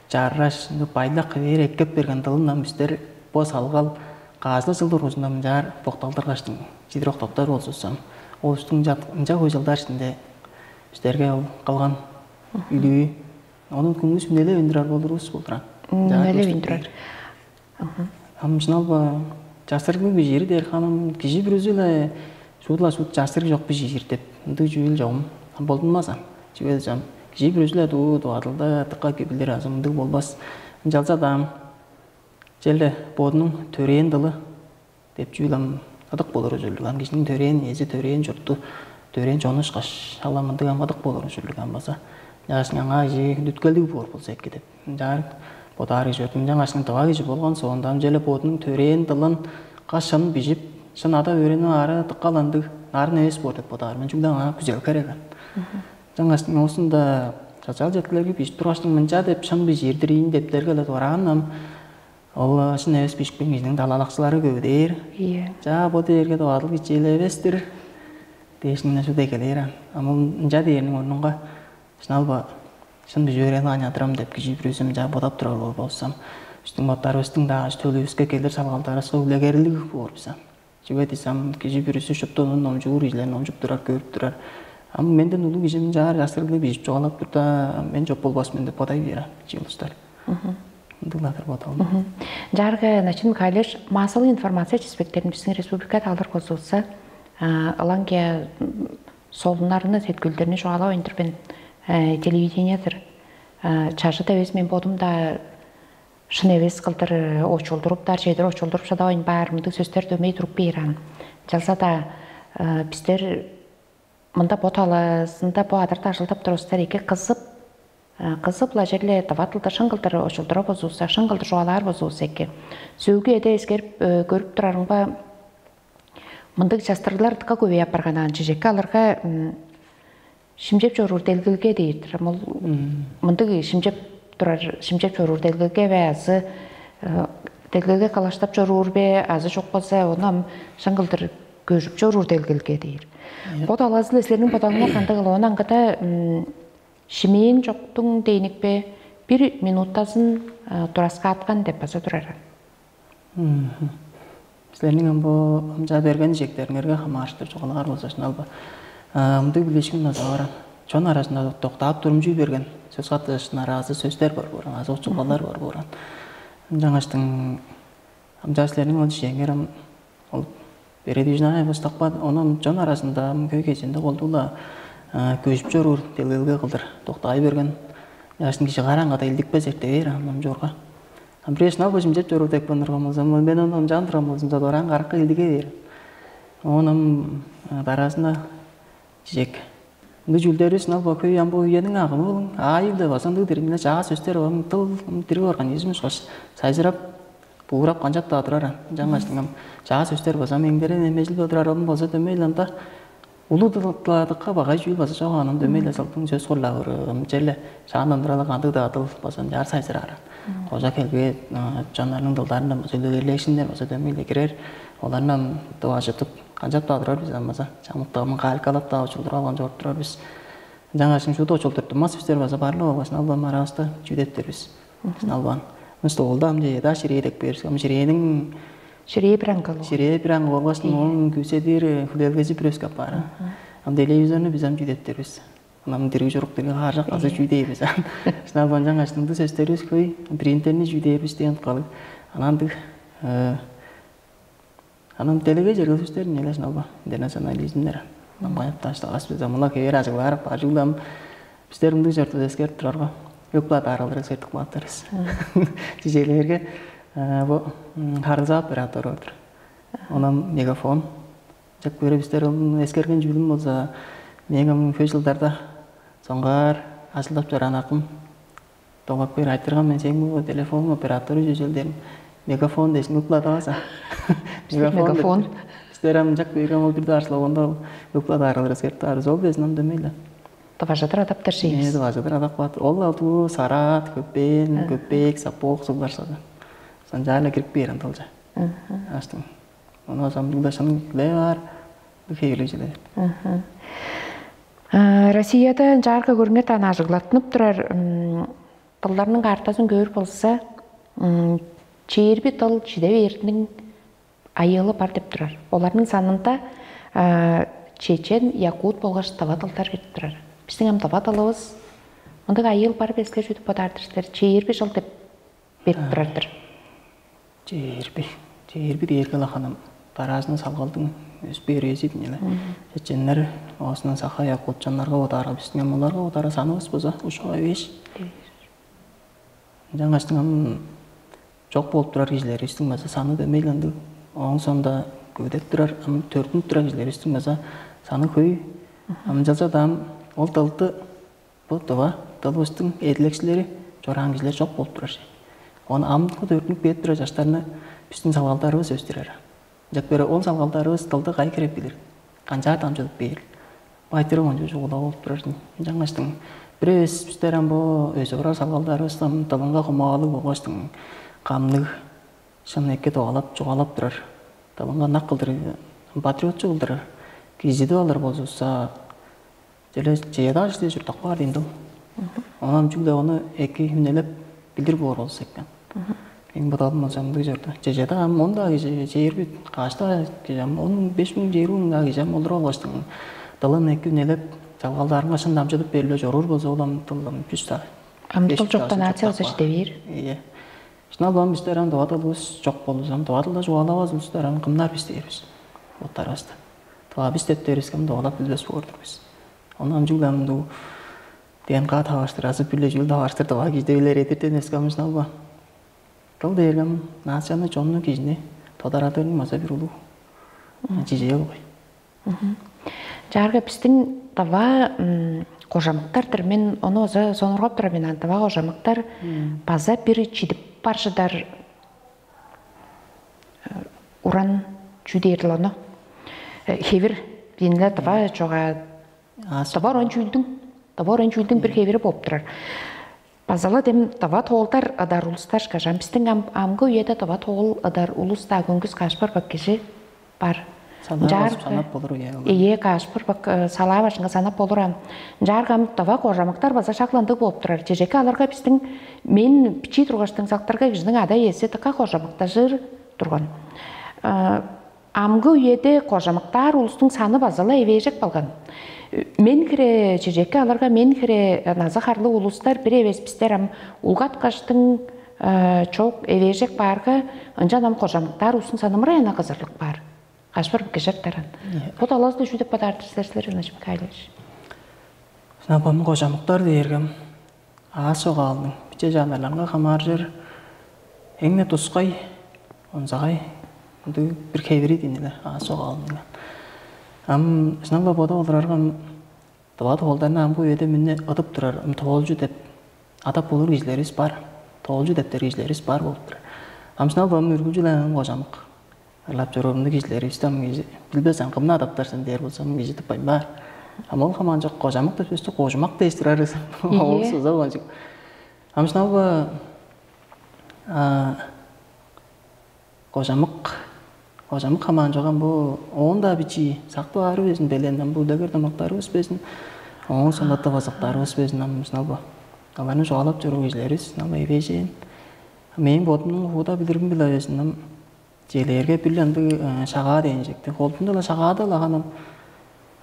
чараш, ындыг байлак хевээр эккеп берген дылындан бистер бо салгал каазылыг чыл дургузунда мынчаар бокталдыргаштың чидир октаптар болзувусам, ол устуң ынча хөй чылдар ишинде бистерге ол кылган үлүү ону күңүс үнелевейн турар болурувус болдур аан. Үнелевейн турар. Ам шыналба чаштырыглыг бижиир дээр ханым кижи бүрүзү-ле шуут-ла шуут чаштырыг чок бижиир деп ындыг чүүл чогум болдунмас ам. Чүге дээш ам кижи бүрүзү-ле дуу дубадылда дыка кибилир азы мындыг болбас. Ынчалза-даа ам черле бодунуң төрээн дылы деп чүүл ам ыдык болур ужурлуг. Ам кижиниң төрээн эзи, төрээн чурту, төрээн чону ышкаш, ал ам ындыг ам ыдык болур ужурлуг ам база. Ынчангаш аңаа кижи дүткелдиг боор болза эки деп. Ынчаар бодаар кижи өртүнчен кашкын тыва кижи болган соонда ам черле бодунуң төрээн дылын каш шын бижип, шын ада өөренип аары дыккал ындыг нарын эвес боор деп бодаар мен. Чүгле аңаа күзел херек ан. Ынчангаш оозунда социал четкилерге бижип тургаштың мынча деп шын бижиирдир ийин дептерге эле тураан ам ол шын эвес бижикпейн кижиниң далалакчылары көвүдээр. Ийе. Чаа бо дээрге дывадыл кичээлевес-тир. Дээшиңне шуут эгелээр ан. Ам ол ынча дээрниң орнунга шыналба шын бижип өөренип аан адырам деп кижи бүрүзү мынчаар бодап турар боор болзам, бистиң боттарывыстың-даа аш төлүвүске келир салгалдарывыска үлегерлиг боор бис ам. Чүге дээш ам кижи бүрүзү шупту ону номчуур кижилер номчуп турар, көрүп турар. Ам менден улуг кижи мынчаар часкырыглыг бижип чугаалап турда, мен чоп болбас мен деп бодай бээр ам кижи улустар. Ындыглатыр бодалым. Жарга Начин Михайлович массовый информация чиспектерин биздин республикада алыр болзувусса, ылаңгыя солуннарны, сеткүүлдерни чугаалавайн тур мен, телевидениедир. Чажыт эвес мен бодум-даа шын эвес кылдыр очулдуруптар, чедир очулдуруп шыдавайн баар мындыг сөстер дөмей туруп бээр аан. Ынчалза-даа бистер мында бо талаазында бо адырда ажылдап турувустар эки кызып, кызып-ла черле дывадылда шын кылдыр очулдура бозувусса, шын кылдыр чугаалаар бозувусса эки. Сөөгү эде эскерип көрүп турарымга мындыг частырыглар дыка көбей апарган аан чижекке аларга шимчеп чоруур делгелге дээр-дир. Ам ол мындыг шимчеп турар, шимчеп чоруур делгелге бе азы делгелге калаштап чоруур бе, азы чок болза, ону ам шаң кылдыр көжүп чоруур делгелге дээр. Бо талазы-ла силерниң бодалыңар кандыг кыл? Оон аңгыда шимээн чоктуң дээникпе бир минутазын тураскааткан деп база турар. Силерниң ам бо ынча берген чижектериңерге хамаарыштыр чугаалаар болза, шынал ба? Ындыг билишкин база баран. Чон аразында доктаап турумчуй берген сөс каттыжыштын араазы сөстер бар бооран, азы учулгалар бар бооран. Ынчангачтың ам чаа силерниң ол чижээңер ам ол передвижная выставка, ону ам чон аразында ам көй кезинде колдугла көжүп чоруур делгелге кылдыр доктаай берген. Яшын кижи караан када илдикпес эрте бээр ам ам чорга. Ам бирээшин ал быжым чеп чоруур деп кылдырган болза, мен ону ынчаан турган болзумза, дораан каракка илдиге бээр. Оон ам дараазында чижек. Ындыг чүүлдерис ынал бо хөй ам бо үениң агымы болуң. Аайы-биле база ындыг дириг мына чаа сөстер ам тыл дириг организм ушкаш сайзырап, буурап канчап-даа турар ам. Ынчангаштың ам чаа сөстер база меңдерен эмежил бо турар ам болза дөмей ында улуг дыладыкка багай чүүл база чок анын дөмей-ле сылдың сөс курлавыры ам черле шаандан туралыг кандыг-даа дыл база ынчаар сайзыраар. Кожа келбээ чоннарның дылдарындан база үлегерлээшинден база дөмей-ле кирер. Оларны ам дыважытып канчап-даа турар бис ам база чамыктыгымын каалькалап-даа учулдуруп алган чоруп турар бис. Ынчангаш шуут очулдуртунмас бистер база барлып алгаш, налбан аравыста чүү деп турбус? Налбан. Мыста ол даам же эдаа ширээ деп бербис. Ам ширээниң Ширээ бир аңгы ол. Ширээ бир аңгы болгаш оң күүседир хүлээлгези бир өскеп баар. Ам телевизорну биз ам чүү деп турбус? Ам дириг чурук дириг хааржак азы чүү дээбиз ам. Налбан жаңгаш ындыг сөстерибиз хөй. Принтерни чүү дээрбис деген калыг. Анан ындыг Анан делегей чергелиг сөстерин эле шыналба. Интернационализмдер. Ам каякташтагас биз ам мына кээр ажыглаарак бажыглам. Бистер мындыг чорту эскерип турарга. Өп-ла дааралдыр эскертип кааттарыс. Чижээлээрге бу харылзаа оператору бар. Онан мегафон. Чак көре бистер ону эскерген чүүлүм болза, мээң ам хөй жылдарда соңгаар ажылдап чораан акым Долгап бээр айтырган мен сээң бо телефон оператору чүзел дээрим. Мегафон дээшин угладаваза. Мегафон. Бистер ам ынчак бээргем ол бир дааршылап онда ол угладаарылыр эскертип аарыз ол безин ам дөмейле. Тыважадыр адаптар Эээ шейбиз. Дыважадыр адак баат. Ол алдуу сараат, көппен, көппек, сапок суглар сада. Санжаала кирип бээр анда олча. Аштың. Ону озамдыгда шын биле баар. Бу хевилежелер. Россияда ынчаарга көрүңер даан ажыглаттынып турар дылдарның картазын көөр болза, чээрби дыл чиде бээрниң айыылы бар деп турар. Оларның санында чечен, якут болгаш дава дылдар кирип турар. Биздиң ам дава дылыбыз мындыг айыыл бар бе силер чүдүп бодаар-дыр силер? Чээрби жыл деп берип турар-дыр. Чээрби, чээрби дээрге-ла ханам дараазында салгалдың өспээр үези дийин эле. Чеченнер оозунан саха якутчаннарга бодаарга биздиң ам оларга бодаарга санывыс база ушуга эвээш. Ынчангаштың ам чок болуп турар кижилеривистиң база саны дөмей-ле ындыг. Ооң соонда көвүдеп турар, ам төрүттүнүп турар кижилеривистиң база саны хөй. Ам ынчалза-даа ам ол дылды Бо дыва дылывыстың эдилекчилери чораан кижилер чок болуп турар. Оон амдыгы төрүнүп кээп турар чаштарны бистиң салгалдарывыс өстүрер. Ынчап көре ол салгалдарывыс дылды кайы хереп билир, канчаар дамчыдып бээр. Байтыры кончуг чугула болуп турар. Ынчангаштың бир эвес бистер ам бо өзүп орар салгалдарывыстан дылынга хумаалыг болгаштың камныг шын эки догалап чугаалап турар. Дылынга ынак кылдыр, патриотчу кылдыр кижидип алыр болзувусса, Чедааш чурттап каар дейн дыл. Онан чүгле ону эки хүнелеп билир боор болза экен. Эң бодалым болза ындыг чорду. Чежеде ам он даа кижи чээрби каашта кижи ам он беш муң чээрби муң даа кижи ам олуруп алгаштың дылын эки үнелеп, чалгалдаарынга шын дамчыдып бериле чоруур болза, ол ам дыл ам чүс даа. Ам дыл чокта нация болза чиде бээр. Ие. Шынап улам бистер ам дова дылыбыз чок болдувус ам дова дылда чугаалавас улустар ам кымнар бис дээрбиз. Боттарывысты. Дова бис деп дээрбис ким довалап билбес боор-дур бис. Ону ам чүгле ам дуу ДНК таваштыр азы бүле чүүл таваштыр дова кижи билер эдирден өске ам шынап улам. Дыл дээрге ам нацияны чонну кижини тодарадырының база бир улуу чижээ болгай. Чаарга бистиң дава кожамыктар-дыр. Мен ону база сонургап турар мен ан дава кожамыктар база бир чидип бар чыдар уран чүү дээрил ону хевир дииниле дава чога дава уран чүүлдүң дава уран чүүлдүң бир хевири болуп турар. Азала дем дава тоолдар ыдар улустар шкажам. Бистиң ам амгы үеде дава тоол ыдар улус-даа көңгүс кашпар бак кижи бар. Ынчаар санап болур, иә. Ие кашпар бак салаа башынга санап болур ам. Ынчаарга ам дава кожамыктар база шагландыг болуп турар. Чежекке аларга бистиң мен бичии тургаштың сактарга кижиниң ада иеси дыка кожамыктажыр турган. Амгы үеде кожамыктаар улустуң саны база-ла эвээжек болган. Мен хире чижекке аларга мен хире назы харлыг улустар бир эвес бистер ам улгаткаштың чок эвээжек баарга, ынчан ам кожамыктаар улустуң саны мырай ана кызырлык баар. Кашпыр кижертаран. Бо талазында чүү деп бадаартыр силер, силер Иван Михайлович? Шынап ам кожамыктар дээргем аас чогаалдың биче жанрларынга хамааржыр эң-не тускай, онзагай ындыг бир хевири дийин эле аас чогаалының. Ам шынап-ла бодап олурарга, ам дыва тоолдарны амгы үеде мүне ыдып турар, ам тоолчу деп адап болур кижилеривис бар. Тоолчу дептер кижилеривис бар болуп турар. Ам шынап-ла ам үргүлчү-ле ам кожамык ырлап чоруурунда кижилеривисти ам кижи билбес, ам кымны адаптар сен дээр болза, ам кижи тыппайн баар. Ам ол хамаанчок кожамык деп сөстү кожумак дээш турарывыс. Ол суза кончук. Ам шынап-ла кожамык, кожамык хамаан чогам бу оон-даа бичии сактып аарывызын белен, ам бу үлегер домактарывыс безин, оон сондатта базыктарывыс безин, ам шынап-ла аларны чугаалап чоруур кижилеривис шынап-ла эвээжээн. Мээң бодумнуң хууда билирим-биле безин, ам Челээрге бир ындыг шагаа дээн чекти. Холдунда-ла шагаада-ла ханам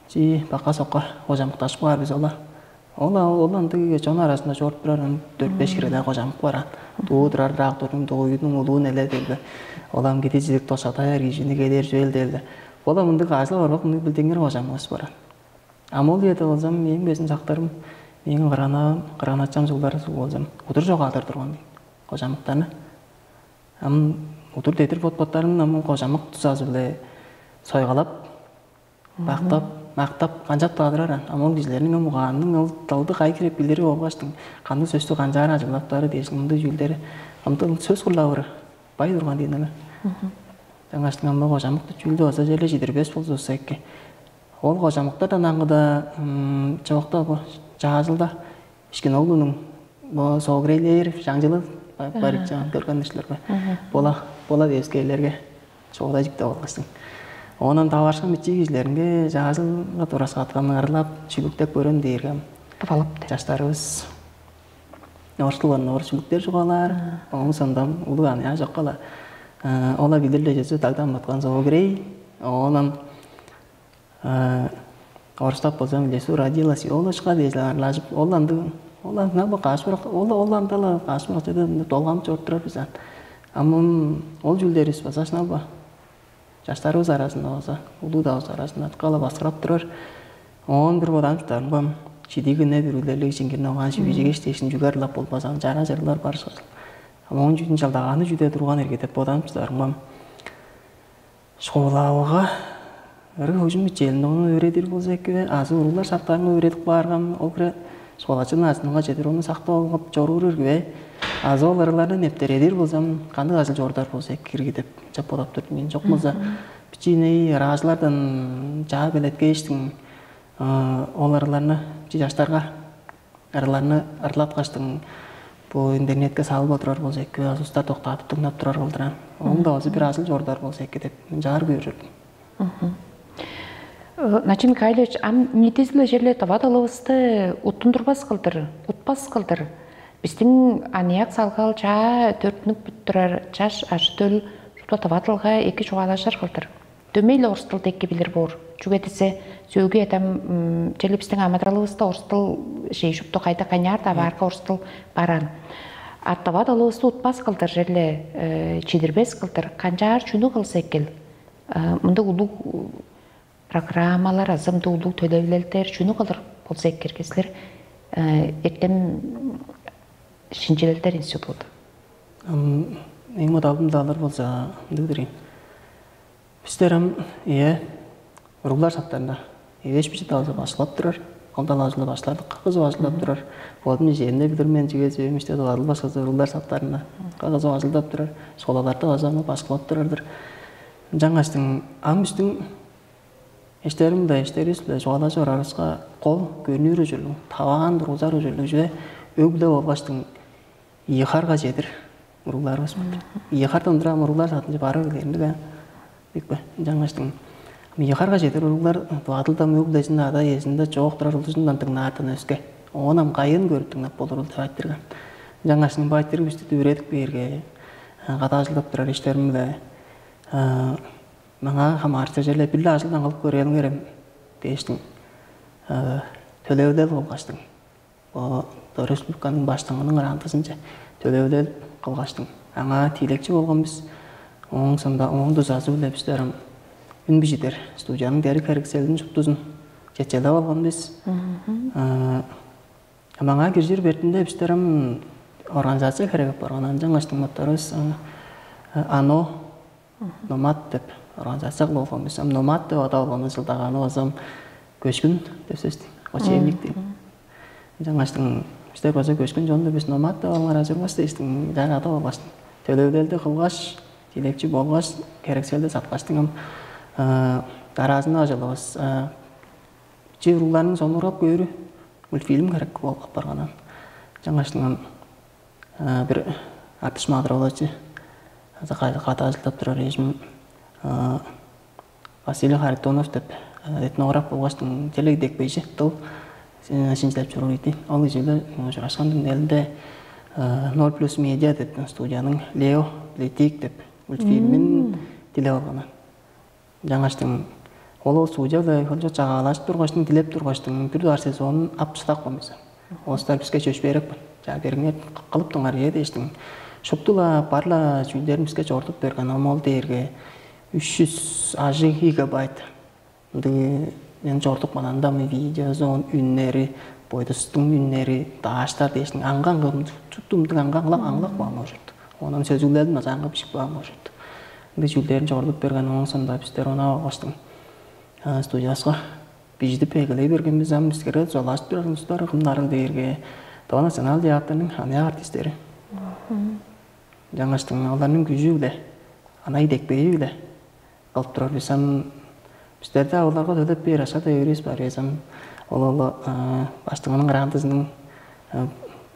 чи бака-сокка кожамыкташып каар бис ола. Ол ол ындыг чон арасында чоруп турар төрт-беш хире-даа кожамык бараан. Дуу турар даак турдуң дууйдуң улуун эле делбе. Олам киди чидик тошатаяр кижини кедер чүвел делбе. Ол ам ындыг ажыл орбак ындыг билдиңер кожамыгыс бараан. Ам ол үеде болзам мээң безин сактарым мээң кырган-авам, кырган-ачам суглар суг болзам удур чогаадыр турган дейн кожамыктарны. Ам удур дедир бот-боттарын ам кожамык дузазы-биле сойгалап, мактап, мактап канчап-даа турар. Ам ол кижилерниң ам угаанының ол дылды кайы хире билири болгаштың, кандыг сөстү канчаар ажыглаптары дээш, мындыг чүүлдери ам дыл сөс курлавыры бай турган дийин эле. Чаңгаштың ам бо кожамык чүүлдү база черле чидирбес болзувусса эки. Ол кожамыктардан аңгыда чоокта бо чаажылда Ишкин оглунуң бо соогурейлээр чаңчылы барыкчаан көргөн силерге. Бола бола бээскейлерге чоодажык деп алгыстың. Оонан таварышкан бичии кижилеринге чаажылга тураскаатканын ырлап, шүлүктеп көрөм дээргем. Тывалап. Чаштарыбыз орустулган орус шүлүктер чугаалаар. Оон сондам улуг аны чоккала. Ола билирле чөзү дагдан баткан соогурей. Оонан Орустап болза, лесу родилась ёлочка дээш арлажып, ол андыг, ол андыг бо каш бырак, ол ол анда-ла каш бырак чеде долганып чоруп турар бис ан. Ам ол чүүлдеривис база шынап-ла чаштарывыс аразында база, улуу-давыс аразында кала баскырап турар. Оон бир бодаан чударымгам, чидиг-не бүрүлелиг чиңгирни огаан шивижигеш дээшин чүге ырлап болбазан, чара чырлар бар шыгар. Ам оон чүдүн чалдагааны чүде турган эрге деп бодаан чударымгам. Школавыга ыры хөгжүм мичээлинде ону өөредир болза эки бе азы уруулар сактаарынга өөредип кааргам, ол хире школачының азынынга чедир ону сактып алгап чоруур ирги бе? Азы ол ырыларны нептередир болзам, кандыг ажыл чорудар болза эки ирги деп чап бодап турдум мен. Чок болза, бичииней ыраажылардан чаа белеткээштиң ол ырыларны чи чаштарга ырларны ырлаткаштың бо интернетке салып олурар болза эки азы устар доктаатып дыңнап турар кылдыр ан. Оң-даа база бир ажыл чорудар болза эки деп мынчаар көрүрдүм. Начын Михайлович, ам ниитизи-биле черле тыва дылывысты уттундурбас кылдыр, утпас кылдыр. Биздиң аныяк салгал чаа төрүттүнүп бүт турар чаш ажы-төл шупту тыва дылга эки чугаалашар кылдыр. Дөмей-ле орус дылды эки билир боор. Чүге дизе сөөгү эдем чели биздиң амыдыралывыста орус дыл шей шупту кайда кайнаар-даа баарга орус дыл бараан. Аттават алывысты утпас кылдыр черле чидирбес кылдыр канчаар чүнү кылса экил? Мындыг улуг программалар азы мындыг улуг төлевлелдер чүнү кылыр болза эккирге силер эртем шинчилелдер институту. Эң модалдым даалар болза ындыг дирейн. Бистер ам ийе уруглар сактарында эвеш бижи талазы башкылап турар. Ол талаажылы башкылардык кызы башкылап турар. Бодум ижээримде билир мен чүге сөйүм иште дывадыл башкызы уруглар сактарында кызы башкылап турар. Школаларда база аны башкылап турар-дыр. Ынчангаштың ам биздин эштерим-биле эштерибис-биле чугаалажып орарыбызга кол көрнүүр ужурлуг, таваан тургузар ужурлуг чүве өг-бүле болгаштың ийи харга чедир уругларывыс бар. Ийи хардан турам уруглар садынче барып эгелээриндиг. Бикпе ынчангаштың ийи харга чедир уруглар бадылда мөглежин ада эзинде чоок турар улузундан дыңнаартан өске. Оон ам кайын көрүп дыңнап болурул деп айтырган. Ынчангаштың байтыр бисти дүвүредип бээрге, када ажылдап турар иштерим-биле маңаа хамаарышча черле бир-ле ажылдан кылып көрээлиңерем дээштиң төлевилел болгаштың. Бо республиканың баштыңының ырандызынче төлевилел кылгаштың. Аңаа тиилекчи болган бис. Ооң соонда ооң дузазы-биле бистер ам үн бижидер студияның дериг херекселин шуптузун четчелеп алган бис. Маңаа киржир бертинде бистер ам организация херек апарган. Анчангаш дыңматтарыбыз ано Номад деп организация кылып алган бис. Ам номад деп адап алган ызылдаганы база көшкүн деп сөстү. Кочевник дейм. Ынчангаштың бистер база көшкүн чонду бис номад деп алыңар ажырбас дээштиң жана адап алгаштың. Төлөвделди кылгаш, тилекчи болгаш, керекселди саткаштың ам дараазында ажылыбыз. Чи уругларның сонургап көөрү мультфильм керек болуп апарганан. Ынчангаштың ам бир артыш маадыр болачы када ажылдап турар эжим Василий Харитонов деп этнограф болгаштың телегдекпейже дыл шинчилеп чоруур ийди. Ол кижи-биле чурашкан түңнелинде ноль плюс медиа деп студияның Лео Летик деп мультфильмин дилеп алганан. Жаңаштың ол ол студияда хөлчө чагаалашып тургаштың, дилеп тургаштың бир дугаар сезонун ап шыдап калмаса. Олустар биске чөпшээреп чаа бериңер кылыптыңар ээ дээштиң. Шуптула бар-ла чүүлдерин биске чорудуп берген, ам ол дээрге үч жүз ажыг гигабайт. Ындыг мен чорудуп каан анда видеозу, оон үннери, бойдустуң үннери, дааштар дээштиң аңган кылым, чуттумдуг аңган кылам аңлап каан болчукту. Оон сөзүглелин база аңгы бижип каан болчукту. Ындыг чүүлдерин чорудуп берген, оон соонда бистер ону алгаштың студияска бижидип эгелей берген бис. Ам бистерге чугаалажып турар улустар кымнарыл дээрге Тыва национал театрның аныяк артисттери. Жаңаштың оларның күжү-биле, анай идекпейи-биле кылып турар бис. Ам бистерде оларга төлеп бээр акша-даа эвес бар эвес. Ам ол ол баштыңының грантызының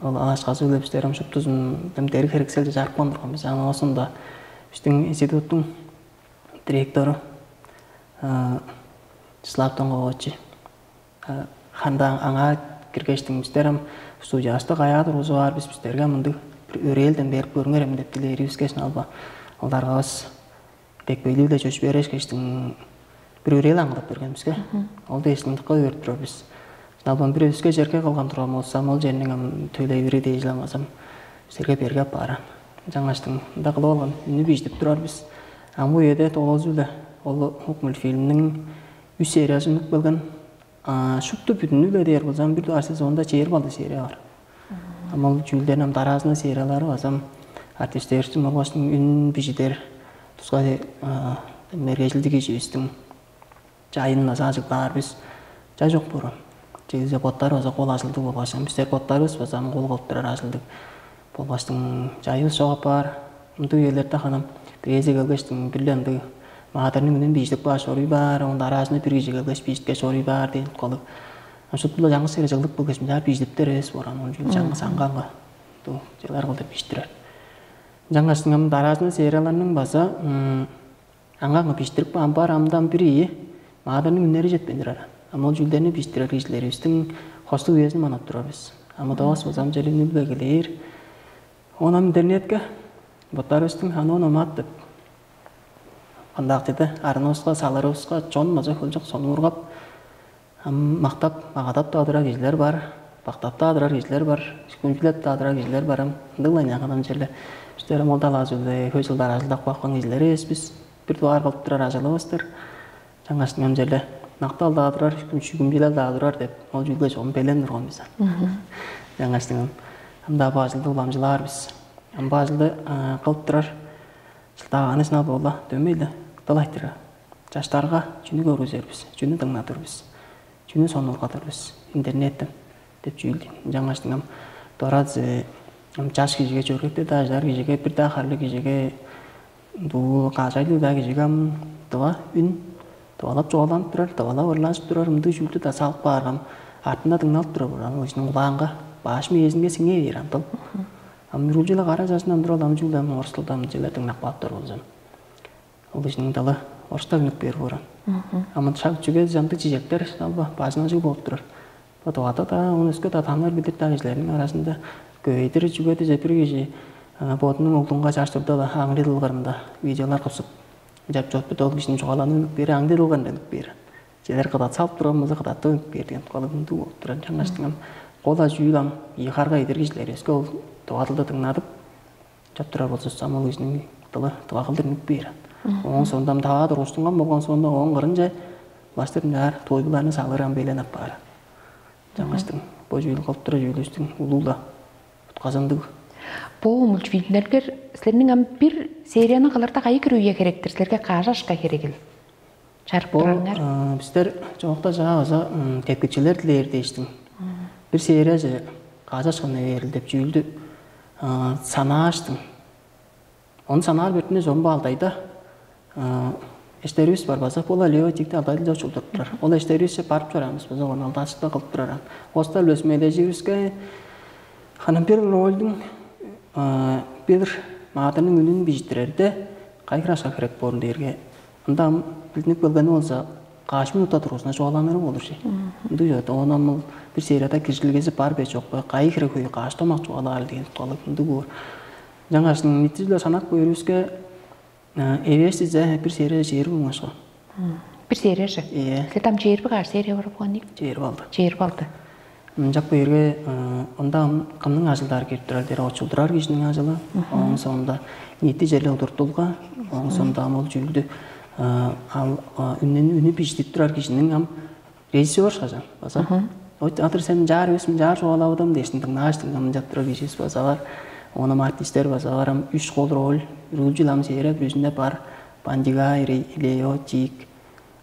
ол алашказы-биле бистер ам шуптузун дем дериг херекселче чарып каан турган бис. Ам оозунда биздиң институттуң директору Числав Тонгович ханда аңаа киргештиң, бистер ам студияста каяа тургузуп аар бис, бистерге мындыг бир өрээлден берип көрүңерем деп дилээривиске шыналба. Оларгавыс бекпейлиг-ле чөпшүп ээрешкештиң бир өрeel аңгылап берген биске. Ол дээштиң дыка өөрүп турар бис. Шыналбан бир өске черге кылган турган болсам, ол черниң ам төлевири дээжил аңгазам бистерге берге аппааран. Жаңаштың мында кылып алган үнү бижидип турар бис. Ам бо үеде тоолозу-биле ол ук мультфильмниң үс сериясы үнүп келген. Шупту бүдүнү-биле дээр болзам, бир дугаар сезонда чээрби алды серия бар. Ам ол чүүлдерин ам дараазында сериялары базам артистерибистиң болгаштың үн бижидер тускай мергежилдиг киживистиң чайын база ажыглаар бис. Чай чок бурун. Чегизе боттар база кол ажылдыг болгаш, ам бистер боттарыбыз база ам кол кылып турар ажылдыг болгаштың чайывыс чок апаар. Ындыг үелерде ханам бирээзи келгештиң бир-ле ындыг маадырның үнүн бижидип кааш оруй баар, оон дараазында бир кижи келгеш бижитке чоруй баар дээн уткалыг. Ам шупту-ла чаңгыс хере чыглып келгеш мынчаар бижидиптер эвес боор, ам ол чүл чаңгыс аңгаңга дуу чыглар кылдыр бижиттирер. Ынчангаш ам дараазында серияларның база аңгаңга бижиттирип каан бар, амдан бир ийи маадырның үннери четпейн турар. Ам ол чүүлдерни бижиттирер кижилеривистиң хостуг үезин манап турар бис. Ам удавас болза ам черле үнүп эгелээр. Оон ам интернетке боттарывыстың аны ону омаат деп ВКонтактеде арынывыска, салырывыска чон база хөлчок сонуургап, ам мактап, магадап-даа турар кижилер бар, бактап-даа турар кижилер бар, күмчүлеп-даа турар кижилер бар. Ам ындыг-ла ыняк адам черле. Бистер ам ол талаазы-биле хөй чылдар ажылдап каапкан кижилер эвес бис. Бир дугаар кылып турар ажылывыс-тыр. Чаңгаштың ам черле мактал-даа турар, күмчү-күмчүлел-даа турар деп ол чүүлге чогум белен турган бис. Чаңгаштың ам ам-даа бо ажылды уламчылаар бис. Ам бо ажылды кылып турар чылдак анысына боола дөмей-ле дыл айтырга. Чаштарга чүнү көргүзер бис, чүнү дыңнадыр бис, чүнү сонургадыр бис интернеттен деп чүүл дейн. Ынчангаштың ам доразы ам чаш кижиге, чөргекте-даа чыдар кижиге, бир-даа харлыг кижиге, дуу кажайлыг-даа кижиге ам дыва үн дывалап чугааланып турар, дывалап ырлажып турар ындыг чүүлдү-даа салып кааргам, артында дыңналып турар буран ол кижиниң кулаанга баш мээзинге сиңээ бээр ам дыл. Ам үргүлчү-ле кара чажындан тура ол ам чүүлден орусталдан чүгле дыңнап кааптар болза, ол кижиниң дылы орустап үнүп бээр боор. Ам шак чүге чамдык чижектер алба бажыңажыг болуп турар. Бодугада-даа, ону өске-даа таныыр билир-даа кижилерниң аразында көйдүр чүге дизе бир кижи бодунуң оглунга чаш турда-ла аңгы дыл кырында видеолар кылсып, чап чоруп турда, ол кижиниң чугааланы үнүп бээр, аңгы дыл кырында үнүп бээр. Чедер кыдат салып турган болза, кыдатта үнүп бээр деген кылыгындыг болуп турар. Чаңгаштың ам кол ажыы ам ийи харга идер кижилер өске ол дывадылды дыңнадып, чап турар болза, ам ол кижиниң дылы дывагылдыр үнүп бээр. Ооң соонда ам таваа тургустунган болгон соонда ооң кырынче улаштыр мынчаар тойбуларны салыр ам белен апаар. Чаңгаштың бо чүүл кылып турар чүүлүстүң улуу-ла утказандыг. Бо мультфильмдерге силерниң ам бир серияны кылырда кайы хире үе херектир? Силерге каш ашка херегил? Чарып Бо турарыңар? Бистер чоокта чаа база тепкичилер дилээр дээштиң. Бир серияже каш ашканы бээрил деп чүүлдү санааштың. Ону санаар бертинде чомбу алдайда эштеривис бар база, ол алео чикти алдайдылча учулдуруп турар. Ол эштеривисче барып чораамыс база, ону алдашып-даа кылып турар ан. Оста үлес медеживиске ханам бир рольдуң бир маадырның үнүн бижиттирерде кайгырашка херек боорун дээрге, ында ам билдинип келгени болза, каш минутта тургузуна чугаалааннары болур чи. Ындыг чорда оон ам ол бир серияда киржилгези бар бе чок бе, кайы хире хөй каш томак чугаалаар деген туткалыг ындыг боор. Жаңаашның ниитижиле санап көөрүвүске, эвээш дизе бир серия чээрби муңашка. Бир серияже? Ийе. Силер там чээрби каш серия бар болган ийик? Чээрби алды. Чээрби алды. Ынчак бээрге онда кымның ажылдары кирип турар дээри очулдурар кижиниң ажылы. Ооң соонда ниити черле удуртулга, ооң соонда ам ол чүүлдү ал үнүн үнү бижидип турар кижиниң ам режиссер кажан база. Адыр сен жаар эвес мен жаар чугаалавыдым дээштин дыңнааштың ам ынчап турар киживис база бар. Оон ам артисттер база бар, ам үш кол роль үргүлчүл ам серия бүрүзүнде бар. Бандигай, Лео, Чик,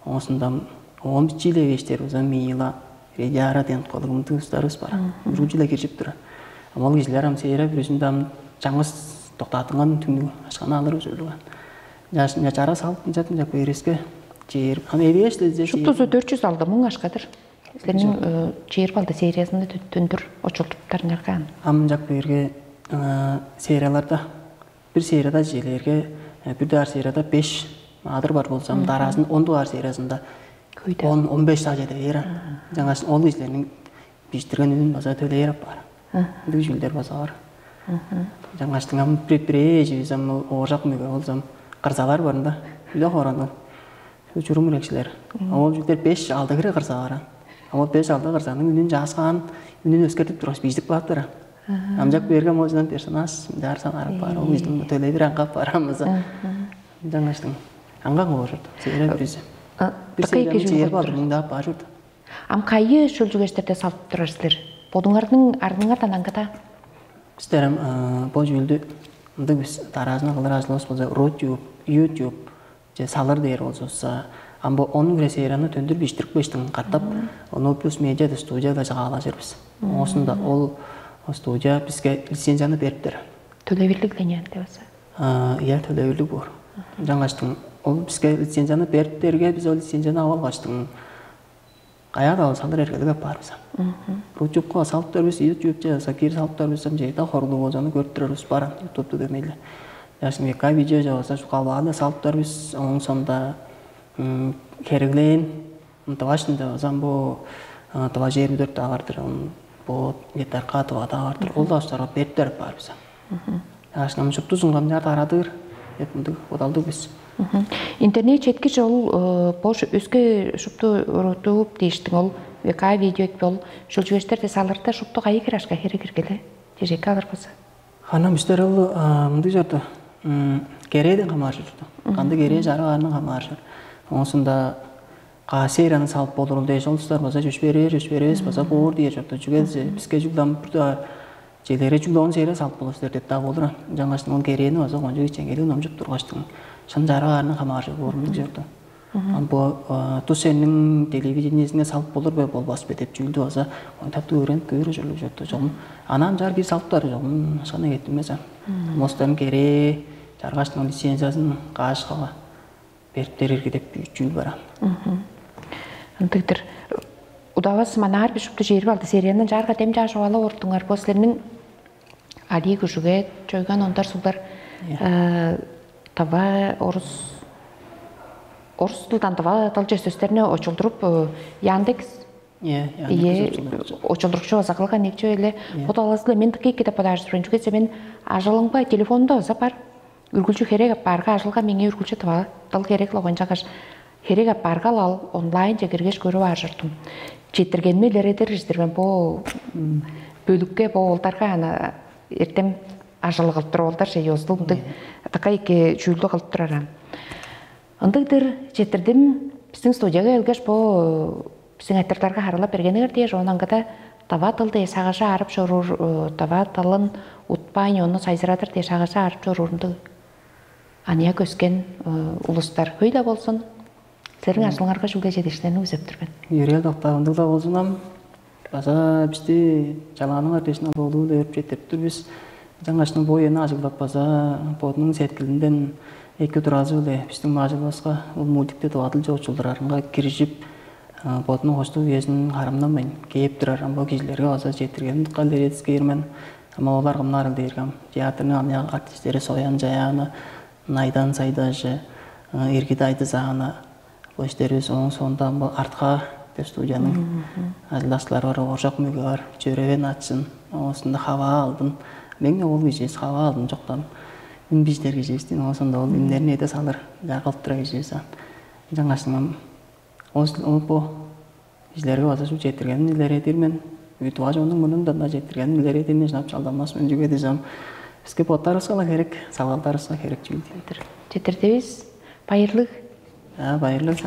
оон соонда ам оон бичииле эвээштер база Мила, Редиара дээн кылыгымдыг устарывыс бар. Үргүлчүле киржип турар. Ам ол кижилер ам серия бүрүзүнде ам чаңгыс доктаатынган түңнүг ашканы алыр ужурлуган. Жаш мынча чара салып мынча мынча бериске чээр. Ам эвээш дезе Шуптузу дөрт жүз алды муң ашкадыр. Силерниң чээр балды сериясында төндүр очулдуптарыңарга ан. Ам мынчак берге серияларда бир серияда желээрге бир даар серияда беш маадыр бар болзам, дараасын он дугаар сериясында Көйдө. Он он беш даа чеде бээр. Жаңаш ол кижилерниң биштирген үнүн база төлээр апаар. Ындыг чүүлдер база бар. Жаңаштың ам бир бирээ эжибиз ам ооржак мөге болзам кырзалар барында. Үле хорандан. Чурум үрекчилер. Ол чүүлдер беш алды кире кырза баран. Ол беш алды кырзаның үнүн жааскаан, үнүн өскертип тургаш биздик кылаптыр. Амжак берген болчунан персонаж жаарсан арып бар. Ол биздин төлөй бир аңгап барамыза. Жаңаштың аңгак ооржурду. Сире биз. Бир Такай сейлени кежип жээр отур. Барды муңдап бажурду. Ам кайы шөлчүгештерде салып турар силер? Бодуңардын арныңардан аңгыда. Бистерим бо жүлдү ындыг бис дараажына кылыр ажылыбыз болза Рутюб, YouTube же салыр дээр болзувусса, ам бо он гресерияны төндүр биштирип кештиң катап ону плюс медиада студияда чагаалажырбыз. Оосунда ол студия биске лицензияны бериптер. Төлөбүрлүк лениянты база. Иә төлөбүрлүк боор. Жаңаштың ол биске лицензияны бериптерге биз ол лицензияны ап алгаштың каяа-даа салыр эргелиг апаар бис ам. Рутюбка салыптар бис, ютубче база киир салыптар бис ам, жейда хорлуг болзаны көрүп турар бис бар ам, ютубту демейле. Яшын века видео жаваса калбааны салыптар бис, оон сонда хереглээн тывашында базам бу тыва жер бүдөрт дагардыр, бу ветарка тыва дагардыр. Ол да устарга бериптер бар бис ам. Яшнам шуптузун камчаар тарадыр деп мындыг бодалдыг бис. Интернет четкиш ол бош өске шупту урутуп дээштиң ол века видео ол шулчугештерде салырда шупту кайы кирашка хере киргеле? Тежекке алыр болза. Ханам үстер ол мындыг чорду. Керээден хамааржы чорду. Кандыг керээ жарык аарынан хамааржы. Оңусунда каа серияны салып болурул дээш, ол тустар база чөпшү бербээр, чөпшү бербес база боор дие чорду. Чүге десе биске чүгле ам бир даа челере чүгле он серия салып болур силер деп даа болур. Жаңаштың ол керээни база кончуг ичеңгели номчуп тургаштың шын жарык аарынан хамааржы боорумдуг чорду. Ам бо тус сенниң телевидениезине салып болур бе болбас бе деп чүүлдү база таптыг өөренип көөр ужурлуг чорду чогум. Анан жар киир салыптар чогум шаны кеттинмес ам. Мостан керээ жаргаш лицензиясын каашкага берип берирге деп чүүл бараан. Ындыгдыр. Удавас манаар бир шупту жери балды сериянын жаарга дем жааш угала ортуңар бо силерниң Алий күжүге чойган ондар суглар, э, тыва орус орус тылдан тыва тылче сөстерни очулдуруп, э, Яндекс, Иә, иә, ие, очулдурчу база кылган икчи эле. Бо талазы мен дыка эки деп бодаар чүве. Чүгесе мен ажылыңба телефонда база бар. Үргүлчү херек аппаарга ажылга меңээ үргүлчү тыва тыл херек логон чагаш херек аппаарга ал онлайнче киргеш көрүп аар чордум. Четиргенми илередир иждирбен бо бөлүкке бо олдарга ана эртем ажылы кылып туруп олдар ше ёзулуг мындыг така эки чүүлдү кылып турар. Ындыг-дыр, четтирдим. Биздиң студияга келгеш, бо биздиң айтырларга харылап бергениңер дээш, оон аңгыда дава тыл дээш сагыжы аарып чоруур, дава тылын утпайн, ону сайзырадыр дээш сагыжы аарып чоруур ындыг аныяк өскен улустар хөй-ле болзун. Силерниң ажылыңарга чүгле чедииштерни үзеп тур мен. Юрел доктаавындыг-даа болзун ам. База бисти чалааныңар дээш налбоолуу-биле өөрүп четтирип тур бис. Ынчангаш бо үени ажыглап база бодунуң сеткилинден эки туразы-биле биздиң маажылывыска ол мультикти тывадылче учулдурарынга киржип, бодунуң хоштуг үезин харымнанмайн кээп турар ам бо кижилерге база четтиргеним дыка илередискээр мен. Ама олар кымнаарыл дээрге ам театрның аныяк артисттери Соян Чаяна, Найдан Сайдажы, Иргит Айдызаана, бо иштеривис ооң соонда бо артка деп студияның ажылдакчылары бар, Ооржак Мөге бар, Чөревен Ачын, оозунда Хаваа Алдын. Меңне ол киживис Хаваа Алдын чоктан үн биздер киживистин оозунда ол үндерин эде салыр жагылып тура киживис ан. Ынчангаш ол бо кижилерге база шул четтиргенин илередир мен. Үтүп ажоондуң мурнундан да четтиргенин илередир мен, шынап чалданмас мен чүге дижам. Биске боттарывыска-ла херек, салгалдарывыска херек чүвүл дейм. Четтирдивис. Байырлыг. А, байырлыг.